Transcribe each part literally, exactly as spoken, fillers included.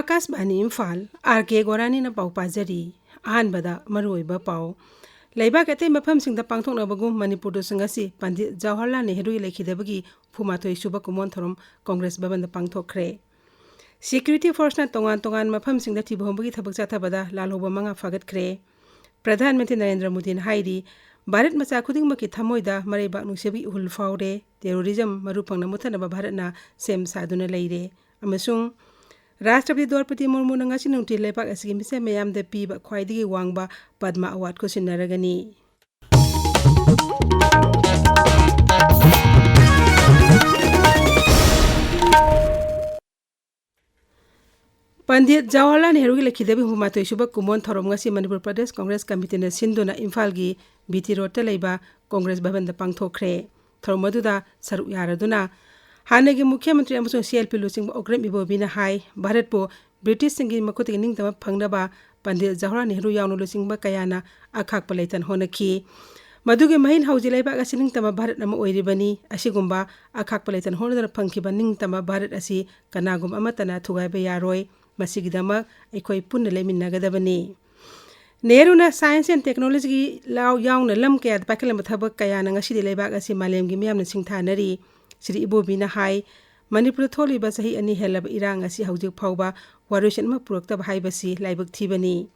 ꯑꯥꯀꯥꯁꯕꯥꯅꯤ Imphal, R ꯀꯦ ꯒꯣꯔꯥꯅꯤꯅ ꯄꯥꯎ ꯄꯥꯖꯔꯤ꯫ ꯑꯍꯥꯟꯕꯗ ꯃꯔꯨꯑꯣꯏꯕ ꯄꯥꯎ꯫ ꯂꯩꯕꯥꯛꯀꯤ ꯑꯇꯩ ꯃꯐꯝꯁꯤꯡꯗ ꯄꯥꯡꯊꯣꯛꯅꯕꯒꯨꯝ ꯃꯅꯤꯄꯨꯔꯗꯁꯨ ꯉꯁꯤ ꯄꯟꯗꯤꯠ ꯖꯋꯥꯍꯔꯂꯥꯜ ꯅꯦꯍꯔꯨꯒꯤ ꯂꯩꯈꯤꯗꯕꯒꯤ ꯍꯨꯝꯐꯨ ꯃꯥꯊꯣꯏ ꯁꯨꯕ ꯀꯨꯝꯑꯣꯟ ꯊꯧꯔꯝ ꯀꯣꯡꯒ꯭ꯔꯦꯁ ꯚꯕꯟꯗ ꯄꯥꯡꯊꯣꯛꯈ꯭ꯔꯦ꯫ ꯁꯦꯀ꯭ꯌꯨꯔꯤꯇꯤ ꯐꯣꯔꯁꯅ ꯇꯣꯉꯥꯟ ꯇꯣꯉꯥꯟꯕ ꯃꯐꯝꯁꯤꯡꯗ ꯊꯤꯕ ꯍꯨꯝꯕꯒꯤ ꯊꯕꯛ ꯆꯠꯊꯕꯗ ꯂꯥꯜꯍꯧꯕ ꯃꯉꯥ ꯐꯥꯒꯠꯈ꯭ꯔꯦ꯫ ꯄ꯭ꯔꯙꯥꯟ ꯃꯟꯇ꯭ꯔꯤ ꯅꯔꯦꯟꯗ꯭ꯔ ꯃꯣꯗꯤꯅ ꯍꯥꯏꯔꯤ, ꯚꯥꯔꯠ ꯃꯆꯥ ꯈꯨꯗꯤꯡꯃꯛꯀꯤ ꯊꯃꯣꯏꯗ ꯃꯔꯩꯕꯥꯛ ꯅꯨꯡꯁꯤꯕꯒꯤ ꯏꯍꯨꯜ ꯐꯥꯎꯔꯦ, ꯇꯦꯔꯣꯔꯤꯖꯝ ꯃꯔꯨ ꯐꯪꯅ ꯃꯨꯠꯊꯠꯅꯕ ꯚꯥꯔꯠꯅ ꯁꯦꯝ ꯁꯥꯗꯨꯅ ꯂꯩꯔꯦ꯫ ꯑꯃꯁꯨꯡ ꯔꯥꯁꯇ꯭ꯔꯄꯇꯤ ꯗ꯭ꯔꯧꯄꯗꯤ ꯃꯨꯔꯃꯨꯅ ꯉꯁꯤ ꯅꯨꯡꯊꯤꯜ ꯂꯩꯕꯥꯛ ꯑꯁꯤꯒꯤ ꯃꯤꯁꯛ ꯃꯌꯥꯝꯗ ꯄꯤꯕ ꯈ꯭ꯋꯥꯏꯗꯒꯤ ꯋꯥꯡꯕ ꯄꯗꯃ ꯑꯦꯋꯥꯔꯗ ꯈꯨꯠꯁꯤꯟꯅꯔꯒꯅꯤ꯫ ꯄꯟꯗꯤꯠ ꯖꯋꯥꯍꯔꯂꯥꯜ ꯅꯦꯍꯔꯨꯒꯤ ꯂꯩꯈꯤꯗꯕꯒꯤ ꯍꯨꯝꯐꯨ ꯃꯥꯊꯣꯏ ꯁꯨꯕ ꯀꯨꯝꯑꯣꯟ ꯊꯧꯔꯝ ꯉꯁꯤ ꯃꯅꯤꯄꯨꯔ ꯄ꯭ꯔꯗꯦꯁ ꯀꯣꯡꯒ꯭ꯔꯦꯁ ꯀꯃꯤꯇꯤꯅ ꯁꯤꯟꯗꯨꯅ ꯏꯝꯐꯥꯜꯒꯤ ꯕꯤ ꯇꯤ ꯔꯣꯗꯇ ꯂꯩꯕ ꯀꯣꯡꯒ꯭ꯔꯦꯁ ꯚꯕꯟꯗ ꯄꯥꯡꯊꯣꯛꯈ꯭ꯔꯦ꯫ ꯊꯧꯔꯝ ꯑꯗꯨꯗ ꯁꯔꯨꯛ ꯌꯥꯔꯗꯨꯅ ꯍꯥꯟꯅꯒꯤ ꯃꯨꯈ꯭ꯌ ꯃꯟꯇ꯭ꯔꯤ ꯑꯃꯁꯨꯡ ꯁꯤ ꯑꯦꯜ ꯄꯤ ꯂꯨꯆꯤꯡꯕ ꯑꯣꯀ꯭ꯔꯝ ꯏꯕꯣꯕꯤꯅ ꯍꯥꯏ, ꯚꯥꯔꯠꯄꯨ ꯕ꯭ꯔꯤꯇꯤꯁꯁꯤꯡꯒꯤ ꯃꯈꯨꯠꯇꯒꯤ ꯅꯤꯡꯇꯝꯕ ꯐꯪꯅꯕ ꯄꯟꯗꯤꯠ ꯖꯋꯥꯍꯔꯂꯥꯜ ꯅꯦꯍꯔꯨ ꯌꯥꯎꯅ ꯂꯨꯆꯤꯡꯕ ꯀꯌꯥꯅ ꯑꯈꯥꯛꯄ ꯂꯩꯇꯅ ꯍꯣꯠꯅꯈꯤ꯫ ꯃꯗꯨꯒꯤ ꯃꯍꯩ ꯍꯧꯖꯤꯛ ꯂꯩꯕꯥꯛ ꯑꯁꯤ ꯅꯤꯡꯇꯝꯕ ꯚꯥꯔꯠ ꯑꯃ ꯑꯣꯏꯔꯤꯕꯅꯤ꯫ ꯑꯁꯤꯒꯨꯝꯕ ꯑꯈꯥꯛꯄ ꯂꯩꯇꯅ ꯍꯣꯠꯅꯗꯨꯅ ꯐꯪꯈꯤꯕ ꯅꯤꯡꯇꯝꯕ ꯚꯥꯔꯠ ꯑꯁꯤ ꯀꯅꯥꯒꯨꯝꯕ ꯑꯃꯠꯇꯅ ꯊꯨꯒꯥꯏꯕ ꯌꯥꯔꯣꯏ꯫ ꯃꯁꯤꯒꯤꯗꯃꯛ ꯑꯩꯈꯣꯏ ꯄꯨꯟꯅ ꯂꯩꯃꯤꯟꯅꯒꯗꯕꯅꯤ꯫ ꯅꯦꯍꯔꯨꯅ science and technologyꯒꯤ ꯂꯥꯎ ꯌꯥꯎꯅ ꯂꯝ ꯀꯌꯥꯗ ꯄꯥꯏꯈꯠꯂꯝꯕ ꯊꯕꯛ ꯀꯌꯥꯅ ꯉꯁꯤꯗꯤ ꯂꯩꯕꯥꯛ ꯑꯁꯤ ꯃꯥꯂꯦꯝꯒꯤ ꯃꯤꯌꯥꯝꯅ ꯁꯤꯡꯊꯥꯅꯔꯤ꯫ ꯁ꯭ꯔꯤ ꯏꯕꯣꯕꯤꯅ ꯍꯥꯏ, ꯃꯅꯤꯄꯨꯔꯗ ꯊꯣꯛꯂꯤꯕ ꯆꯍꯤ ꯑꯅꯤ ꯍꯦꯜꯂꯕ ꯏꯔꯥꯡ ꯑꯁꯤ ꯍꯧꯖꯤꯛ ꯐꯥꯎꯕ ꯋꯥꯔꯣꯏꯁꯤꯟ ꯑꯃ ꯄꯨꯔꯛꯇꯕ ꯍꯥꯏꯕꯁꯤ ꯂꯥꯏꯕꯛ ꯊꯤꯕꯅꯤ꯫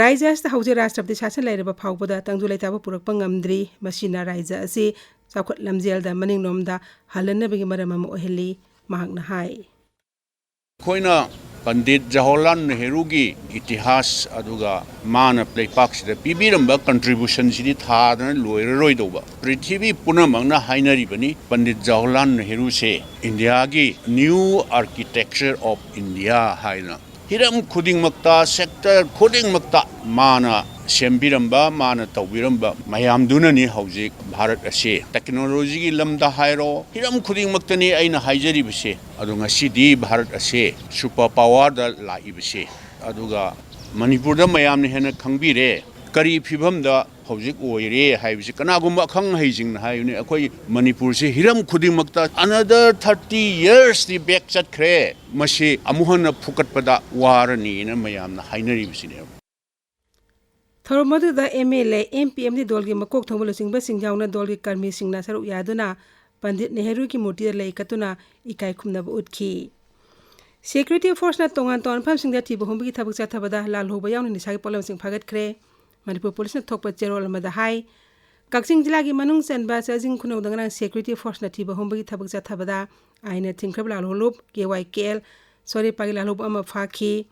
ꯔꯥꯖ꯭ꯌ ꯑꯁꯤꯗ ꯍꯧꯖꯤꯛ ꯔꯥꯁꯇ꯭ꯔꯄꯇꯤ ꯁꯥꯁꯟ ꯂꯩꯔꯕ ꯐꯥꯎꯕꯗ ꯇꯪꯗꯨ ꯂꯩꯇꯥꯕ ꯄꯨꯔꯛꯄ ꯉꯝꯗ꯭ꯔꯤ꯫ ꯃꯁꯤꯅ ꯔꯥꯖ꯭ꯌ ꯑꯁꯤ ꯆꯥꯎꯈꯠ ꯂꯝꯖꯦꯜꯗ ꯃꯅꯤꯡꯂꯣꯝꯗ ꯍꯜꯍꯟꯅꯕꯒꯤ ꯃꯔꯝ ꯑꯃ ꯑꯣꯏꯍꯜꯂꯤ, ꯃꯍꯥꯛꯅ ꯍꯥꯏ꯫ ꯑꯩꯈꯣꯏꯅ ꯄꯟꯗꯤꯠ ꯖꯋꯥꯍꯔꯂꯥꯜ ꯅꯦꯍꯔꯨꯒꯤ ꯏꯇꯤꯍꯥꯁ ꯑꯗꯨꯒ ꯃꯥꯅ ꯂꯩꯄꯥꯛꯁꯤꯗ ꯄꯤꯕꯤꯔꯝꯕ contributionꯁꯤꯗꯤ ꯊꯥꯗꯅ ꯂꯣꯏꯔꯔꯣꯏꯗꯧꯕ꯫ ꯄ꯭ꯔꯤꯊꯤꯕꯤ ꯄꯨꯝꯅꯃꯛꯅ ꯍꯥꯏꯅꯔꯤꯕꯅꯤ, ꯄꯟꯗꯤꯠ ꯖꯋꯥꯍꯔꯂꯥꯜ ꯅꯦꯍꯔꯨꯁꯦ ꯏꯟꯗꯤꯌꯥꯒꯤ new architecture of India ꯍꯥꯏꯅ꯫ ꯍꯤꯔꯝ ꯈꯨꯗꯤꯡꯃꯛꯇ, sector ꯈꯨꯗꯤꯡꯃꯛꯇ ꯃꯥꯅ ꯁꯦꯝꯕꯤꯔꯝꯕ, ꯃꯥꯅ ꯇꯧꯕꯤꯔꯝꯕ ꯃꯌꯥꯝꯗꯨꯅꯅꯤ ꯍꯧꯖꯤꯛ ꯚꯥꯔꯠ ꯑꯁꯤ technologyꯒꯤ ꯂꯝꯗ ꯍꯥꯏꯔꯣ, ꯍꯤꯔꯝ ꯈꯨꯗꯤꯡꯃꯛꯇꯅꯤ ꯑꯩꯅ ꯍꯥꯏꯖꯔꯤꯕꯁꯦ꯫ ꯑꯗꯣ ꯉꯁꯤꯗꯤ ꯚꯥꯔꯠ ꯑꯁꯦ super powerꯗ ꯂꯥꯛꯏꯕꯁꯦ꯫ ꯑꯗꯨꯒ ꯃꯅꯤꯄꯨꯔꯗ ꯃꯌꯥꯝꯅ ꯍꯦꯟꯅ ꯈꯪꯕꯤꯔꯦ꯫ ꯀꯔꯤ ꯐꯤꯕꯝꯗ ꯍꯧꯖꯤꯛ ꯑꯣꯏꯔꯦ ꯍꯥꯏꯕꯁꯤ ꯀꯅꯥꯒꯨꯝꯕ ꯑꯈꯪ ꯑꯍꯩꯁꯤꯡꯅ ꯍꯥꯏꯕꯅꯤ, ꯑꯩꯈꯣꯏ ꯃꯅꯤꯄꯨꯔꯁꯤ ꯍꯤꯔꯝ ꯈꯨꯗꯤꯡꯃꯛꯇ another thirty yearsꯇꯤ back ꯆꯠꯈ꯭ꯔꯦ, ꯃꯁꯤ ꯑꯃꯨꯛ ꯍꯟꯅ ꯐꯨꯀꯠꯄꯗ ꯋꯥꯔꯅꯤꯅ ꯃꯌꯥꯝꯅ ꯍꯥꯏꯅꯔꯤꯕꯁꯤꯅꯦꯕ꯫ ꯊꯧꯔꯝ ꯑꯗꯨꯗ MLA, MPMD ꯗꯣꯜꯒꯤ ꯃꯀꯣꯛ ꯊꯣꯡꯕ ꯂꯨꯆꯤꯡꯕꯁꯤꯡ ꯌꯥꯎꯅ ꯗꯣꯜꯒꯤ ꯀꯔꯃꯤꯁꯤꯡꯅ ꯁꯔꯨꯛ ꯌꯥꯗꯨꯅ ꯄꯟꯗꯤꯠ ꯅꯦꯍꯔꯨꯒꯤ ꯃꯨꯔꯇꯤꯗ ꯂꯩ ꯀꯠꯇꯨꯅ ꯏꯀꯥꯏ ꯈꯨꯝꯅꯕ ꯎꯠꯈꯤ꯫ Security forceꯅ ꯇꯣꯉꯥꯟ ꯇꯣꯉꯥꯟꯕ ꯃꯐꯝꯁꯤꯡꯗ ꯊꯤꯕ ꯍꯨꯝꯕꯒꯤ ꯊꯕꯛ ꯆꯠꯊꯕꯗ ꯂꯥꯜꯍꯧꯕ ꯌꯥꯎꯅ ꯅꯤꯁꯥꯒꯤ ꯄꯣꯠꯂꯝꯁꯤꯡ ꯐꯥꯒꯠꯈ꯭ꯔꯦ꯫ ꯃꯅꯤꯄꯨꯔ ꯄꯨꯂꯤꯁꯅ ꯊꯣꯛꯄ ꯆꯦꯔꯣꯜ ꯑꯃꯗ ꯍꯥꯏ, ꯀꯛꯆꯤꯡ ꯖꯤꯂꯥꯒꯤ ꯃꯅꯨꯡ ꯆꯟꯕ ꯆꯥꯖꯤꯡ ꯈꯨꯅꯧꯗ ꯉꯔꯥꯡ security forceꯅ ꯊꯤꯕ ꯍꯨꯝꯕꯒꯤ ꯊꯕꯛ ꯆꯠꯊꯕꯗ ꯑꯥꯏꯟꯅ ꯊꯤꯡꯈ꯭ꯔꯕ ꯂꯥꯜꯍꯧꯂꯨꯞ KYKL ꯁꯣꯔꯦꯄꯥꯒꯤ ꯂꯥꯜꯍꯧꯕ ꯑꯃ ꯐꯥꯈꯤ꯫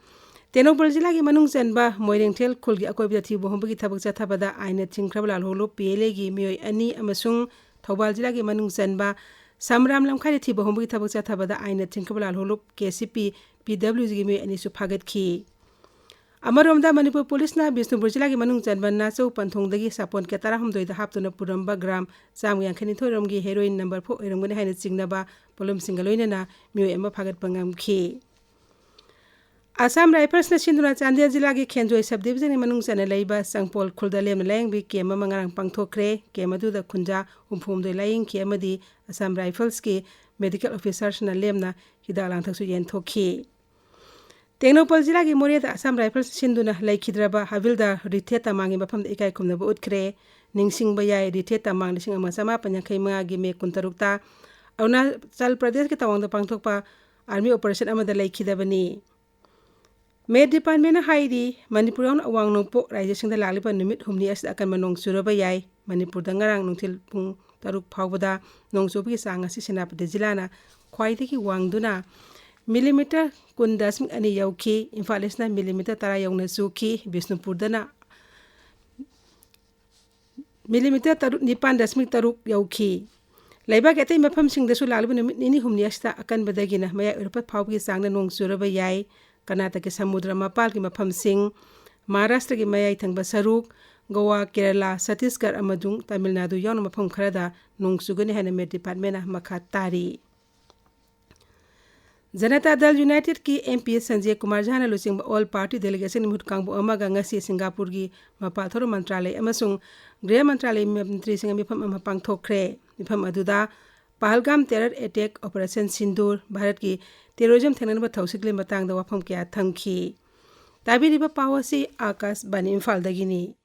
ꯇꯦꯡꯅꯧꯄꯜ ꯖꯤꯂꯥꯒꯤ ꯃꯅꯨꯡ ꯆꯟꯕ ꯃꯣꯏꯔꯦꯡꯊꯦꯜ ꯈꯨꯜꯒꯤ ꯑꯀꯣꯏꯕꯗ ꯊꯤꯕ ꯍꯨꯝꯕꯒꯤ ꯊꯕꯛ ꯆꯠꯊꯕꯗ ꯑꯥꯏꯟꯅ ꯊꯤꯡꯈ꯭ꯔꯕ ꯂꯥꯜꯍꯧꯂꯨꯞ PLAꯒꯤ ꯃꯤꯑꯣꯏ ꯑꯅꯤ ꯑꯃꯁꯨꯡ ꯊꯧꯕꯥꯜ ꯖꯤꯂꯥꯒꯤ ꯃꯅꯨꯡ ꯆꯟꯕ ꯁꯝꯔꯥꯝ ꯂꯝꯈꯥꯏꯗ ꯊꯤꯕ ꯍꯨꯝꯕꯒꯤ ꯊꯕꯛ ꯆꯠꯊꯕꯗ ꯑꯥꯏꯟꯅ ꯊꯤꯡꯈ꯭ꯔꯕ ꯂꯥꯜꯍꯧꯂꯨꯞ KCP PWGꯒꯤ ꯃꯤꯑꯣꯏ ꯑꯅꯤꯁꯨ ꯐꯥꯒꯠꯈꯤ꯫ ꯑꯃꯔꯣꯝꯗ ꯃꯅꯤꯄꯨꯔ ꯄꯨꯂꯤꯁꯅ ꯕꯤꯁꯅꯨꯄꯨꯔ ꯖꯤꯂꯥꯒꯤ ꯃꯅꯨꯡ ꯆꯟꯕ ꯅꯥꯆꯧ ꯄꯟꯊꯣꯡꯗꯒꯤ ꯁꯥꯄꯣꯟ ꯀꯦ ꯇꯔꯥꯍꯨꯝꯗꯣꯏꯗ ꯍꯥꯞꯇꯨꯅ ꯄꯨꯔꯝꯕ gram ꯆꯥꯝꯃ ꯌꯥꯡꯈꯩ ꯅꯤꯊꯣꯏ ꯔꯣꯝꯒꯤ heroin number four ꯑꯣꯏꯔꯝꯒꯅꯤ ꯍꯥꯏꯅ ꯆꯤꯡꯅꯕ ꯄꯣꯠꯂꯝꯁꯤꯡꯒ ꯂꯣꯏꯅꯅ ꯃꯤꯑꯣꯏ ꯑꯃ ꯐꯥꯒꯠꯄ ꯉꯝꯈꯤ꯫ Assam Riflesꯅ ꯁꯤꯟꯗꯨꯅ ꯆꯥꯟꯗꯦꯜ ꯖꯤꯂꯥꯒꯤ ꯈꯦꯟꯖꯣꯏ sub divisionꯒꯤ ꯃꯅꯨꯡ ꯆꯟꯅ ꯂꯩꯕ ꯆꯪꯄꯣꯜ ꯈꯨꯜꯗ ꯂꯦꯝꯅ ꯂꯥꯌꯦꯡꯕꯒꯤ camp ꯑꯃ ꯉꯔꯥꯡ ꯄꯥꯡꯊꯣꯛꯈ꯭ꯔꯦ꯫ Camp ꯑꯗꯨꯗ ꯈꯨꯟꯖꯥ ꯍꯨꯝꯐꯨ ꯍꯨꯝꯗꯣꯏ ꯂꯥꯌꯦꯡꯈꯤ ꯑꯃꯗꯤ Assam Riflesꯀꯤ medical officerꯁꯤꯡꯅ ꯂꯦꯝꯅ ꯍꯤꯗꯥꯛ ꯂꯥꯡꯊꯛꯁꯨ ꯌꯦꯟꯊꯣꯛꯈꯤ꯫ ꯇꯦꯡꯅꯧꯄꯜ ꯖꯤꯂꯥꯒꯤ ꯃꯣꯔꯦꯗ Assam Rifles ꯁꯤꯟꯗꯨꯅ ꯂꯩꯈꯤꯗ꯭ꯔꯕ ꯍꯥꯕꯤꯜꯗꯥꯔ ꯔꯤꯊꯦ ꯇꯃꯥꯡꯒꯤ ꯃꯐꯝꯗ ꯏꯀꯥꯏ ꯈꯨꯝꯅꯕ ꯎꯠꯈ꯭ꯔꯦ꯫ ꯅꯤꯡꯁꯤꯡꯕ ꯌꯥꯏ, ꯔꯤꯊꯦ ꯇꯃꯥꯡ ꯂꯤꯁꯤꯡ ꯑꯃ ꯆꯃꯥꯄꯟ ꯌꯥꯡꯈꯩ ꯃꯉꯥꯒꯤ May ꯀꯨꯟꯇꯔꯨꯛꯇ ꯑꯔꯨꯅꯥꯆꯜ ꯄ꯭ꯔꯗꯦꯁꯀꯤ ꯇꯋꯥꯡꯗ ꯄꯥꯡꯊꯣꯛꯄ army operation ꯑꯃꯗ ꯂꯩꯈꯤꯗꯕꯅꯤ꯫ Met Departmentꯅ ꯍꯥꯏꯔꯤ, ꯃꯅꯤꯄꯨꯔ ꯌꯥꯎꯅ ꯑꯋꯥꯡ ꯅꯣꯡꯄꯣꯛ ꯔꯥꯖ꯭ꯌꯁꯤꯡꯗ ꯂꯥꯛꯂꯤꯕ ꯅꯨꯃꯤꯠ ꯍꯨꯝꯅꯤ ꯑꯁꯤꯗ ꯑꯀꯟꯕ ꯅꯣꯡ ꯆꯨꯔꯕ ꯌꯥꯏ꯫ ꯃꯅꯤꯄꯨꯔꯗ ꯉꯔꯥꯡ ꯅꯨꯡꯊꯤꯜ ꯄꯨꯡ ꯇꯔꯨꯛ ꯐꯥꯎꯕꯗ ꯅꯣꯡ ꯆꯨꯕꯒꯤ ꯆꯥꯡ ꯑꯁꯤ ꯁꯦꯅꯥꯄꯇꯤ ꯖꯤꯂꯥꯅ ꯈ꯭ꯋꯥꯏꯗꯒꯤ ꯋꯥꯡꯗꯨꯅ millimeter ꯀꯨꯟ ꯗꯁꯃꯤꯛ ꯑꯅꯤ ꯌꯧꯈꯤ꯫ ꯏꯝꯐꯥꯜ ꯏꯁꯅ millimeter ꯇꯔꯥ ꯌꯧꯅ ꯆꯨꯈꯤ꯫ ꯕꯤꯁꯅꯨꯄꯨꯔꯗꯅ millimeter ꯇꯔꯨꯛ, ꯅꯤꯄꯥꯟ ꯗꯁꯃꯤꯛ ꯇꯔꯨꯛ ꯌꯧꯈꯤ꯫ ꯂꯩꯕꯥꯛꯀꯤ ꯑꯇꯩ ꯃꯐꯝꯁꯤꯡꯗꯁꯨ ꯂꯥꯛꯂꯤꯕ ꯅꯨꯃꯤꯠ ꯅꯤꯅꯤ ꯍꯨꯝꯅꯤ ꯑꯁꯤꯗ ꯑꯀꯟꯕꯗꯒꯤꯅ ꯃꯌꯥꯏ ꯑꯣꯏꯔꯞꯄ ꯐꯥꯎꯕꯒꯤ ꯆꯥꯡꯗ ꯅꯣꯡ ꯆꯨꯔꯕ ꯌꯥꯏ꯫ ꯀꯔꯅꯥꯇꯀꯒꯤ ꯁꯃꯨꯗ꯭ꯔ ꯃꯄꯥꯜꯒꯤ ꯃꯐꯝꯁꯤꯡ, ꯃꯍꯥꯔꯥꯁꯇ꯭ꯔꯒꯤ ꯃꯌꯥꯏ ꯊꯪꯕ ꯁꯔꯨꯛ, ꯒꯣꯋꯥ, ꯀꯦꯔꯂꯥ, ꯆꯇꯤꯁꯒꯔ ꯑꯃꯁꯨꯡ ꯇꯥꯃꯤꯜ ꯅꯥꯗꯨ ꯌꯥꯎꯅ ꯃꯐꯝ ꯈꯔꯗ ꯅꯣꯡ ꯆꯨꯒꯅꯤ ꯍꯥꯏꯅ Met Departmentꯅ ꯃꯈꯥ ꯇꯥꯔꯤ꯫ ꯖꯅꯇꯥ ꯗꯜ ꯌꯨꯅꯥꯏꯇꯦꯗꯀꯤ ꯑꯦꯝ ꯄꯤ ꯁꯟꯖꯦ ꯀꯨꯃꯥꯔ ꯖꯥꯅ ꯂꯨꯆꯤꯡꯕ ꯑꯣꯜ ꯄꯥꯔꯇꯤ ꯗꯦꯂꯤꯒꯦꯁꯟꯒꯤ ꯃꯤꯍꯨꯠ ꯀꯥꯡꯕꯨ ꯑꯃꯒ ꯉꯁꯤ ꯁꯤꯡꯒꯥꯄꯨꯔꯒꯤ ꯃꯄꯥꯜ ꯊꯧꯔꯝ ꯃꯟꯇ꯭ꯔꯥꯂꯌ ꯑꯃꯁꯨꯡ ꯒ꯭ꯔꯤꯍ ꯃꯟꯇ꯭ꯔꯥꯂꯌ ꯃꯟꯇ꯭ꯔꯤꯁꯤꯡꯒ ꯃꯤꯐꯝ ꯑꯃ ꯄꯥꯡꯊꯣꯛꯈ꯭ꯔꯦ꯫ ꯃꯤꯐꯝ ꯑꯗꯨꯗ ꯄꯍꯜꯒꯥꯝ ꯇꯦꯔꯔ ꯑꯦꯇꯦꯛ, ꯑꯣꯄꯔꯦꯁꯟ ꯁꯤꯟꯗꯨꯔ, ꯚꯥꯔꯠꯀꯤ ꯇꯦꯔꯣꯔꯤꯖꯝ ꯊꯦꯡꯅꯅꯕ ꯊꯧꯁꯤꯜꯒꯤ ꯃꯇꯥꯡꯗ ꯋꯥꯐꯝ ꯀꯌꯥ ꯊꯝꯈꯤ꯫ ꯇꯥꯕꯤꯔꯤꯕ ꯄꯥꯎ ꯑꯁꯤ ꯑꯥꯀꯥꯁꯕꯥꯅꯤ ꯏꯝꯐꯥꯜꯗꯒꯤꯅꯤ꯫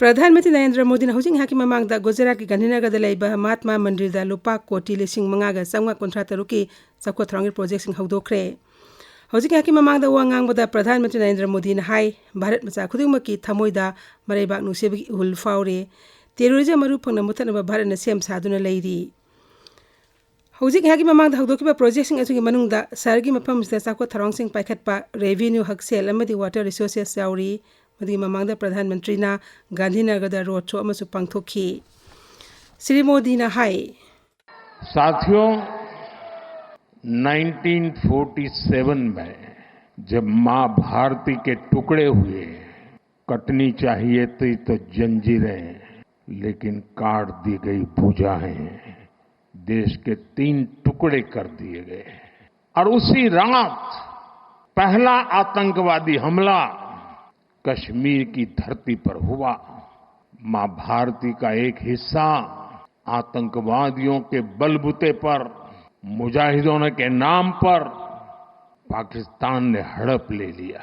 ꯄ꯭ꯔꯙꯥꯟ ꯃꯟꯇ꯭ꯔꯤ ꯅꯔꯦꯟꯗ꯭ꯔ ꯃꯣꯗꯤꯅ ꯍꯧꯖꯤꯛ ꯉꯥꯏꯍꯥꯛꯀꯤ ꯃꯃꯥꯡꯗ ꯒꯨꯖꯔꯥꯠꯀꯤ ꯒꯥꯟꯙꯤꯅꯒꯔꯗ ꯂꯩꯕ ꯃꯍꯥꯠꯃꯥ ꯃꯟꯗꯤꯔꯗ ꯂꯨꯄꯥ ꯀꯣꯇꯤ ꯂꯤꯁꯤꯡ ꯃꯉꯥꯒ ꯆꯥꯝꯃꯉꯥ ꯀꯨꯟꯊ꯭ꯔꯥ ꯇꯔꯨꯛꯀꯤ ꯆꯥꯎꯈꯠ ꯊꯧꯔꯥꯡꯒꯤ ꯄ꯭ꯔꯣꯖꯦꯛꯁꯤꯡ ꯍꯧꯗꯣꯛꯈ꯭ꯔꯦ꯫ ꯍꯧꯖꯤꯛ ꯉꯥꯏꯍꯥꯛꯀꯤ ꯃꯃꯥꯡꯗ ꯋꯥ ꯉꯥꯡꯕꯗ ꯄ꯭ꯔꯙꯥꯟ ꯃꯟꯇ꯭ꯔꯤ ꯅꯔꯦꯟꯗ꯭ꯔ ꯃꯣꯗꯤꯅ ꯍꯥꯏ, ꯚꯥꯔꯠ ꯃꯆꯥ ꯈꯨꯗꯤꯡꯃꯛꯀꯤ ꯊꯃꯣꯏꯗ ꯃꯔꯩꯕꯥꯛ ꯅꯨꯡꯁꯤꯕꯒꯤ ꯏꯍꯨꯜ ꯐꯥꯎꯔꯤ꯫ ꯇꯦꯔꯣꯔꯤꯖꯝ ꯃꯔꯨ ꯐꯪꯅ ꯃꯨꯊꯠꯅꯕ ꯚꯥꯔꯠꯅ ꯁꯦꯝ ꯁꯥꯗꯨꯅ ꯂꯩꯔꯤ꯫ ꯍꯧꯖꯤꯛ ꯉꯥꯏꯍꯥꯛꯀꯤ ꯃꯃꯥꯡꯗ ꯍꯧꯗꯣꯛꯈꯤꯕ ꯄ꯭ꯔꯣꯖꯦꯛꯁꯤꯡ ꯑꯁꯤꯒꯤ ꯃꯅꯨꯡꯗ ꯁꯍꯔꯒꯤ ꯃꯐꯝꯁꯤꯗ ꯆꯥꯎꯈꯠ ꯊꯧꯔꯥꯡꯁꯤꯡ ꯄꯥꯏꯈꯠꯄ, ꯔꯦꯚꯤꯅ꯭ꯌꯨ ꯍꯛꯁꯦꯜ ꯑꯃꯗꯤ ꯋꯥꯇꯔ ꯔꯤꯁꯣꯔꯁꯦꯁ ꯌꯥꯎꯔꯤ꯫ ꯃꯗꯨꯒꯤ ꯃꯃꯥꯡꯗ ꯄ꯭ꯔꯙꯥꯟ ꯃꯟꯇ꯭ꯔꯤꯅ ꯒꯥꯟꯙꯤꯅꯒꯔꯗ ꯔꯣꯗ ꯁꯣ ꯑꯃꯁꯨ ꯄꯥꯡꯊꯣꯛꯈꯤ꯫ ꯁ꯭ꯔꯤ ꯃꯣꯗꯤꯅ ꯍꯥꯏ, साथियों, नाइनटीन फ़ोर्टी सेवन में जब माँ भारती के टुकड़े हुए, कटनी चाहिए थी तो जंजीरें, लेकिन काट दी गई भुजाएं, देश के तीन टुकड़े कर दिए गए। और उसी रात पहला आतंकवादी हमला कश्मीर की धरती पर हुआ। माँ भारती का एक हिस्सा आतंकवादियों के बलबूते पर, मुजाहिदों के नाम पर पाकिस्तान ने हड़प ले लिया।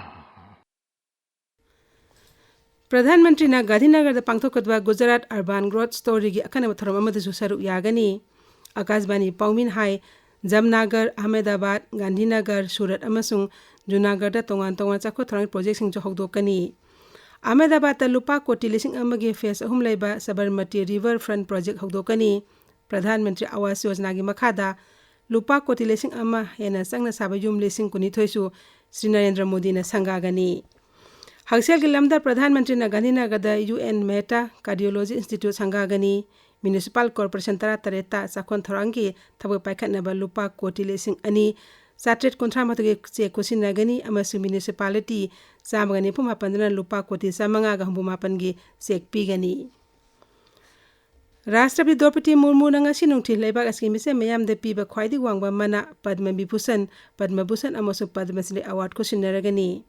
ꯄ꯭ꯔꯙꯥꯟ ꯃꯟꯇ꯭ꯔꯤꯅ ꯒꯥꯟꯙꯤꯅꯒꯔꯗ ꯄꯥꯡꯊꯣꯛꯀꯗꯕ ꯒꯨꯖꯔꯥꯠ ꯑꯔꯕꯥꯟ ꯒ꯭ꯔꯣꯊ ꯁ꯭ꯇꯣꯔꯤꯒꯤ ꯑꯈꯟꯅꯕ ꯊꯧꯔꯝ ꯑꯃꯗꯁꯨ ꯁꯔꯨꯛ ꯌꯥꯒꯅꯤ꯫ ꯑꯥꯀꯥꯁꯕꯥꯅꯤ ꯄꯥꯎꯃꯤꯅ ꯍꯥꯏ, ꯖꯝꯅꯥꯒꯔ, ꯑꯍꯃꯦꯗꯥꯕꯥꯗ, ꯒꯥꯟꯙꯤꯅꯒꯔ, ꯁꯨꯔꯠ ꯑꯃꯁꯨꯡ ꯖꯨꯅꯥꯒꯔꯗ ꯇꯣꯉꯥꯟ ꯇꯣꯉꯥꯟ ꯆꯥꯎꯈꯠ ꯊꯧꯔꯥꯡꯒꯤ ꯄ꯭ꯔꯣꯖꯦꯛꯁꯤꯡꯁꯨ ꯍꯧꯗꯣꯛꯀꯅꯤ꯫ ꯑꯍꯃꯦꯗꯥꯕꯥꯗꯇ ꯂꯨꯄꯥ ꯀꯣꯇꯤ ꯂꯤꯁꯤꯡ ꯑꯃꯒꯤ ꯐꯦꯁ ꯑꯍꯨꯝ ꯂꯩꯕ Sabarmati river front project ꯍꯧꯗꯣꯛꯀꯅꯤ꯫ Pradhan Mantri ꯑꯋꯥꯁ ꯌꯣꯖꯅꯥꯒꯤ ꯃꯈꯥꯗ ꯂꯨꯄꯥ ꯀꯣꯇꯤ ꯂꯤꯁꯤꯡ ꯑꯃ ꯍꯦꯟꯅ ꯆꯪꯅ ꯁꯥꯕ ꯌꯨꯝ ꯂꯤꯁꯤꯡ ꯀꯨꯟꯅꯤꯊꯣꯏꯁꯨ ꯁ꯭ꯔꯤ ꯅꯔꯦꯟꯗ꯭ꯔ ꯃꯣꯗꯤꯅ ꯁꯪꯒꯥꯒꯅꯤ꯫ ꯍꯛꯁꯦꯜꯒꯤ ꯂꯝꯗ ꯄ꯭ꯔꯙꯥꯟ ꯃꯟꯇ꯭ꯔꯤꯅ ꯒꯥꯟꯙꯤꯅꯒꯔꯗ U N Mehta cardiology institute ꯁꯪꯒꯥꯒꯅꯤ꯫ ꯃ꯭ꯌꯨꯅꯤꯁꯤꯄꯥꯜ ꯀꯣꯔꯄꯣꯔꯦꯁꯟ ꯇꯔꯥꯇꯔꯦꯠꯇ ꯆꯥꯎꯈꯠ ꯊꯧꯔꯥꯡꯒꯤ ꯊꯕꯛ ꯄꯥꯏꯈꯠꯅꯕ ꯂꯨꯄꯥ ꯀꯣꯇꯤ ꯂꯤꯁꯤꯡ ꯑꯅꯤ ꯆꯥꯇ꯭ꯔꯦꯠ ꯀꯨꯟꯊ꯭ꯔꯥ ꯃꯥꯊꯣꯏꯒꯤ ꯆꯦꯛ ꯈꯨꯠꯁꯤꯟꯅꯒꯅꯤ ꯑꯃꯁꯨꯡ ꯃ꯭ꯌꯨꯅꯤꯁꯤꯄꯥꯂꯤꯇꯤ ꯆꯥꯝꯃꯒ ꯅꯤꯐꯨ ꯃꯥꯄꯟꯗꯅ ꯂꯨꯄꯥ ꯀꯣꯇꯤ ꯆꯥꯝꯃꯉꯥꯒ ꯍꯨꯝꯐꯨ ꯃꯥꯄꯟꯒꯤ ꯆꯦꯛ ꯄꯤꯒꯅꯤ꯫ ꯔꯥꯁꯇ꯭ꯔꯄꯇꯤ ꯗ꯭ꯔꯧꯄꯗꯤ ꯃꯨꯔꯃꯨꯅ ꯉꯁꯤ ꯅꯨꯡꯊꯤꯜ ꯂꯩꯕꯥꯛ ꯑꯁꯤꯒꯤ ꯃꯤꯆꯝ ꯃꯤꯌꯥꯝꯗ ꯄꯤꯕ ꯈ꯭ꯋꯥꯏꯗꯒꯤ ꯋꯥꯡꯕ ꯃꯅꯥ ꯄꯗꯃ ꯕꯤꯚꯨꯁꯟ, ꯄꯗꯃ ꯚꯨꯁꯟ ꯑꯃꯁꯨꯡ ꯄꯗꯃ ꯁ꯭ꯔꯤ ꯑꯦꯋꯥꯔꯗ ꯈꯨꯠꯁꯤꯟꯅꯔꯒꯅꯤ꯫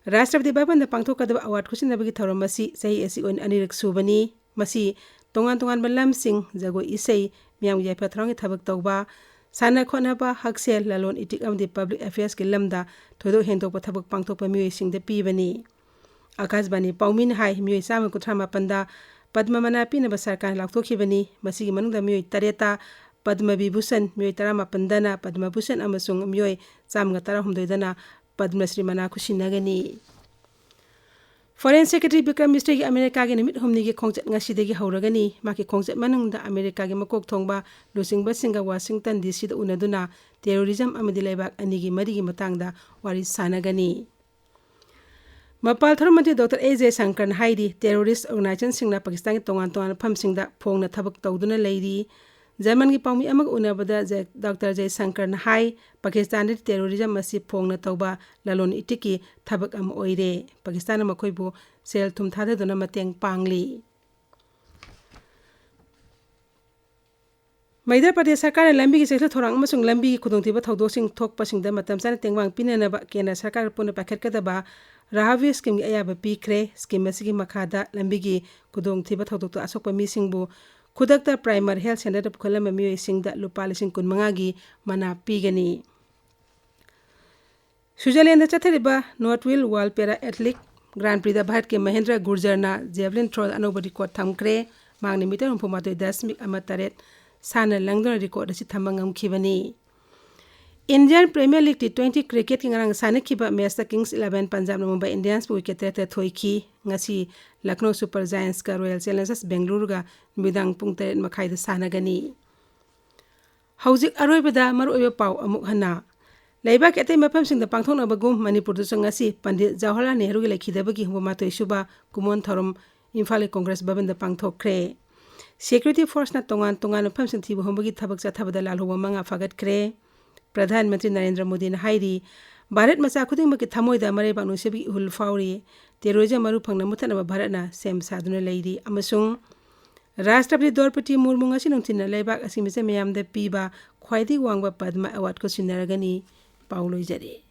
ꯔꯥꯁꯇ꯭ꯔꯄꯇꯤ ꯚꯕꯟꯗ ꯄꯥꯡꯊꯣꯛꯀꯗꯕ ꯑꯦꯋꯥꯔꯗ ꯈꯨꯠꯁꯤꯟꯅꯕꯒꯤ ꯊꯧꯔꯝ ꯑꯁꯤ ꯆꯍꯤ ꯑꯁꯤ ꯑꯣꯏꯅ ꯑꯅꯤꯔꯛ ꯁꯨꯕꯅꯤ꯫ ꯃꯁꯤ ꯇꯣꯉꯥꯟ ꯇꯣꯉꯥꯟꯕ ꯂꯝꯁꯤꯡ, ꯖꯒꯣꯏ ꯏꯁꯩ, ꯃꯤꯌꯥꯝꯒꯤ ꯌꯥꯏꯐ ꯊꯧꯔꯥꯡꯒꯤ ꯊꯕꯛ ꯇꯧꯕ, ꯁꯥꯟꯅ ꯈꯣꯠꯅꯕ, ꯍꯛꯁꯦꯜ, ꯂꯂꯣꯟ ꯏꯇꯤꯛ ꯑꯃꯗꯤ ꯄꯕ꯭ꯂꯤꯛ ꯑꯦꯐꯤꯌꯔꯁꯀꯤ ꯂꯝꯗ ꯊꯣꯏꯗꯣꯛ ꯍꯦꯟꯗꯣꯛꯄ ꯊꯕꯛ ꯄꯥꯡꯊꯣꯛꯄ ꯃꯤꯑꯣꯏꯁꯤꯡꯗ ꯄꯤꯕꯅꯤ꯫ ꯑꯀꯥꯁꯕꯥꯅꯤ ꯄꯥꯎꯃꯤꯅ ꯍꯥꯏ, ꯃꯤꯑꯣꯏ ꯆꯥꯝꯃ ꯀꯨꯟꯊ꯭ꯔꯥ ꯃꯥꯄꯟꯗ ꯄꯗꯃ ꯃꯅꯥ ꯄꯤꯅꯕ ꯁꯔꯀꯥꯔꯅ ꯂꯥꯎꯊꯣꯛꯈꯤꯕꯅꯤ꯫ ꯃꯁꯤꯒꯤ ꯃꯅꯨꯡꯗ ꯃꯤꯑꯣꯏ ꯇꯔꯦꯠꯇ ꯄꯗꯃ ꯕꯤꯚꯨꯁꯟ, ꯃꯤꯑꯣꯏ ꯇꯔꯥꯃꯥꯄꯟꯗꯅ ꯄꯗꯃ ꯚꯨꯁꯟ ꯑꯃꯁꯨꯡ ꯃꯤꯑꯣꯏ ꯆꯥꯝꯃꯒ ꯇꯔꯥꯍꯨꯝꯗꯣꯏꯗꯅ ꯄꯗꯃ ꯁ꯭ꯔꯤ ꯃꯅꯥ ꯈꯨꯠꯁꯤꯟꯅꯒꯅꯤ꯫ ꯐꯣꯔꯦꯟ ꯁꯦꯀ꯭ꯔꯦꯇꯔꯤ ꯕꯤꯀ꯭ꯔꯝ ꯃꯤꯁ꯭ꯔꯤꯒꯤ ꯑꯃꯦꯔꯤꯀꯥꯒꯤ ꯅꯨꯃꯤꯠ ꯍꯨꯝꯅꯤꯒꯤ ꯈꯣꯡꯆꯠ ꯉꯁꯤꯗꯒꯤ ꯍꯧꯔꯒꯅꯤ꯫ ꯃꯍꯥꯛꯀꯤ ꯈꯣꯡꯆꯠ ꯃꯅꯨꯡꯗ ꯑꯃꯦꯔꯤꯀꯥꯒꯤ ꯃꯀꯣꯛ ꯊꯣꯡꯕ ꯂꯨꯆꯤꯡꯕꯁꯤꯡꯒ ꯋꯥꯁꯤꯡꯇꯟ ꯗꯤ ꯁꯤꯗ ꯎꯅꯗꯨꯅ ꯇꯦꯔꯣꯔꯤꯖꯝ ꯑꯃꯗꯤ ꯂꯩꯕꯥꯛ ꯑꯅꯤꯒꯤ ꯃꯔꯤꯒꯤ ꯃꯇꯥꯡꯗ ꯋꯥꯔꯤ ꯁꯥꯟꯅꯒꯅꯤ꯫ ꯃꯄꯥꯜ ꯊꯧꯔꯝ ꯃꯟꯇ꯭ꯔꯤ ꯗꯣꯛꯇꯔ ꯑꯦꯁ ꯖꯌꯁꯪꯀꯔꯅ ꯍꯥꯏꯔꯤ, ꯇꯦꯔꯣꯔꯤꯁ ꯑꯣꯔꯒꯅꯥꯏꯖꯦꯁꯟꯁꯤꯡꯅ ꯄꯥꯀꯤꯁꯇꯥꯟꯒꯤ ꯇꯣꯉꯥꯟ ꯇꯣꯉꯥꯟꯕ ꯃꯐꯝꯁꯤꯡꯗ ꯐꯣꯡꯅ ꯊꯕꯛ ꯇꯧꯗꯨꯅ ꯂꯩꯔꯤ꯫ ꯖꯔꯃꯟꯒꯤ ꯄꯥꯎꯃꯤ ꯑꯃꯒ ꯎꯅꯕꯗ ꯖ-, ꯗꯣꯛꯇꯔ ꯖꯌꯁꯪꯀꯔꯅ ꯍꯥꯏ, ꯄꯥꯀꯤꯁꯇꯥꯟꯗꯗꯤ ꯇꯦꯔꯣꯔꯤꯖꯝ ꯑꯁꯤ ꯐꯣꯡꯅ ꯇꯧꯕ ꯂꯂꯣꯟ ꯏꯇꯤꯛꯀꯤ ꯊꯕꯛ ꯑꯃ ꯑꯣꯏꯔꯦ꯫ ꯄꯥꯀꯤꯁꯇꯥꯟꯅ ꯃꯈꯣꯏꯕꯨ ꯁꯦꯜ ꯊꯨꯝ ꯊꯥꯗꯗꯨꯅ ꯃꯇꯦꯡ ꯄꯥꯡꯂꯤ꯫ ꯃꯩꯙ꯭ꯌ ꯄ꯭ꯔꯗꯦꯁ ꯁꯔꯀꯥꯔꯅ ꯂꯝꯕꯤꯒꯤ ꯆꯦꯛꯁꯤꯜ ꯊꯧꯔꯥꯡ ꯑꯃꯁꯨꯡ ꯂꯝꯕꯤꯒꯤ ꯈꯨꯗꯣꯡꯊꯤꯕ ꯊꯧꯗꯣꯛꯁꯤꯡ ꯊꯣꯛꯄꯁꯤꯡꯗ ꯃꯇꯝ ꯆꯥꯅ ꯇꯦꯡꯕꯥꯡ ꯄꯤꯅꯅꯕ ꯀꯦꯟꯗ꯭ꯔ ꯁꯔꯀꯥꯔꯒ ꯄꯨꯟꯅ ꯄꯥꯏꯈꯠꯀꯗꯕ ꯔꯥꯍꯥꯚꯤ ꯁ꯭ꯀꯤꯝꯒꯤ ꯑꯌꯥꯕ ꯄꯤꯈ꯭ꯔꯦ꯫ ꯁ꯭ꯀꯤꯝ ꯑꯁꯤꯒꯤ ꯃꯈꯥꯗ ꯂꯝꯕꯤꯒꯤ ꯈꯨꯗꯣꯡꯊꯤꯕ ꯊꯧꯗꯣꯛꯇ ꯑꯁꯣꯛꯄ ꯃꯤꯁꯤꯡꯕꯨ ꯈꯨꯗꯛꯇ ꯄ꯭ꯔꯥꯏꯃꯔ ꯍꯦꯜꯊ ꯁꯦꯟꯇꯔꯗ ꯄꯨꯈꯠꯂꯝꯕ ꯃꯤꯑꯣꯏꯁꯤꯡꯗ ꯂꯨꯄꯥ ꯂꯤꯁꯤꯡ ꯀꯨꯟꯃꯉꯥꯒꯤ ꯃꯅꯥ ꯄꯤꯒꯅꯤ꯫ ꯁ꯭ꯋꯤꯖꯔꯂꯦꯟꯗ ꯆꯠꯊꯔꯤꯕ ꯅꯣꯔꯊ ꯋꯤꯜ ꯋꯥꯔꯜꯗ ꯄꯦꯔꯥ ꯑꯦꯊꯂꯤꯛ ꯒ꯭ꯔꯥꯟ ꯄ꯭ꯔꯤꯗ ꯚꯥꯔꯠꯀꯤ ꯃꯍꯦꯟꯗ꯭ꯔ ꯒꯨꯔꯖꯔꯅ ꯖꯦꯚꯂꯤꯟ ꯊ꯭ꯔꯣꯗ ꯑꯅꯧꯕ ꯔꯦꯀꯣꯔꯗ ꯊꯝꯈ꯭ꯔꯦ꯫ ꯃꯍꯥꯛꯅ ꯃꯤꯇꯔ ꯍꯨꯝꯐꯨ ꯃꯥꯊꯣꯏ ꯗꯁꯃꯤꯛ ꯑꯃ ꯇꯔꯦꯠ ꯁꯥꯟꯅ ꯂꯪꯗꯨꯅ ꯔꯦꯀꯣꯔꯗ ꯑꯁꯤ ꯊꯝꯕ ꯉꯝꯈꯤꯕꯅꯤ꯫ Indian premier league T twenty ꯀ꯭ꯔꯤꯀꯦꯠꯀꯤ ꯉꯔꯥꯡ ꯁꯥꯟꯅꯈꯤꯕ ꯃꯦꯆꯇ ꯀꯤꯡꯁ ꯏꯂꯦꯚꯦꯟ ꯄꯟꯖꯥꯕꯅ ꯃꯨꯝꯕꯥꯏ ꯏꯟꯗꯤꯌꯟꯁꯄꯨ ꯋꯤꯀꯦꯠ ꯇꯔꯦꯠꯇ ꯊꯣꯏꯈꯤ꯫ ꯉꯁꯤ ꯂꯈꯅꯧ ꯁꯨꯄꯔ ꯖꯥꯏꯟꯁꯀ ꯔꯣꯌꯦꯜ ꯆꯦꯂꯦꯟꯖꯔꯁ ꯕꯦꯡꯒꯂꯨꯔꯨꯒ ꯅꯨꯃꯤꯗꯥꯡ ꯄꯨꯡ ꯇꯔꯦꯠ ꯃꯈꯥꯏꯗ ꯁꯥꯟꯅꯒꯅꯤ꯫ ꯍꯧꯖꯤꯛ ꯑꯔꯣꯏꯕꯗ ꯃꯔꯨꯑꯣꯏꯕ ꯄꯥꯎ ꯑꯃꯨꯛ ꯍꯟꯅ꯫ ꯂꯩꯕꯥꯛꯀꯤ ꯑꯇꯩ ꯃꯐꯝꯁꯤꯡꯗ ꯄꯥꯡꯊꯣꯛꯅꯕꯒꯨꯝ ꯃꯅꯤꯄꯨꯔꯗꯁꯨ ꯉꯁꯤ ꯄꯟꯗꯤꯠ ꯖꯋꯥꯍꯔꯂꯥꯜ ꯅꯦꯍꯔꯨꯒꯤ ꯂꯩꯈꯤꯗꯕꯒꯤ ꯍꯨꯝꯐꯨ ꯃꯥꯊꯣꯏ ꯁꯨꯕ ꯀꯨꯃꯣꯟ ꯊꯧꯔꯝ ꯏꯝꯐꯥꯜꯒꯤ ꯀꯣꯡꯒ꯭ꯔꯦꯁ ꯚꯕꯟꯗ ꯄꯥꯡꯊꯣꯛꯈ꯭ꯔꯦ꯫ ꯁꯦꯀ꯭ꯌꯨꯔꯤꯇꯤ ꯐꯣꯔꯁꯅ ꯇꯣꯉꯥꯟ ꯇꯣꯉꯥꯟꯕ ꯃꯐꯝꯁꯤꯡ ꯊꯤꯕ ꯍꯨꯝꯕꯒꯤ ꯊꯕꯛ ꯆꯠꯊꯕꯗ ꯂꯥꯜꯍꯧꯕ ꯃꯉꯥ ꯐꯥꯒꯠꯈ꯭ꯔꯦ꯫ ꯄ꯭ꯔꯙꯥꯟ ꯃꯟꯇ꯭ꯔꯤ ꯅꯔꯦꯟꯗ꯭ꯔ ꯃꯣꯗꯤꯅ ꯍꯥꯏꯔꯤ, ꯚꯥꯔꯠ ꯃꯆꯥ ꯈꯨꯗꯤꯡꯃꯛꯀꯤ ꯊꯃꯣꯏꯗ ꯃꯔꯩꯕꯥꯛ ꯅꯨꯡꯁꯤꯕꯒꯤ ꯏꯍꯨꯜ ꯐꯥꯎꯔꯤ꯫ ꯇꯦꯔꯣꯔꯤꯖꯝ ꯃꯔꯨ ꯐꯪꯅ ꯃꯨꯊꯠꯅꯕ ꯚꯥꯔꯠꯅ ꯁꯦꯝ ꯁꯥꯗꯨꯅ ꯂꯩꯔꯤ꯫ ꯑꯃꯁꯨꯡ ꯔꯥꯁꯇ꯭ꯔꯄꯇꯤ ꯗ꯭ꯔꯧꯄꯗꯤ ꯃꯨꯔꯃꯨ ꯉꯁꯤ ꯅꯨꯡꯊꯤꯜꯅ ꯂꯩꯕꯥꯛ ꯑꯁꯤ ꯃꯤꯆꯝ ꯃꯤꯌꯥꯝꯗ ꯄꯤꯕ ꯈ꯭ꯋꯥꯏꯗꯒꯤ ꯋꯥꯡꯕ ꯄꯗꯃ ꯑꯦꯋꯥꯔꯗꯀ ꯁꯤꯟꯅꯔꯒꯅꯤ꯫ ꯄꯥꯎ ꯂꯣꯏꯖꯔꯦ꯫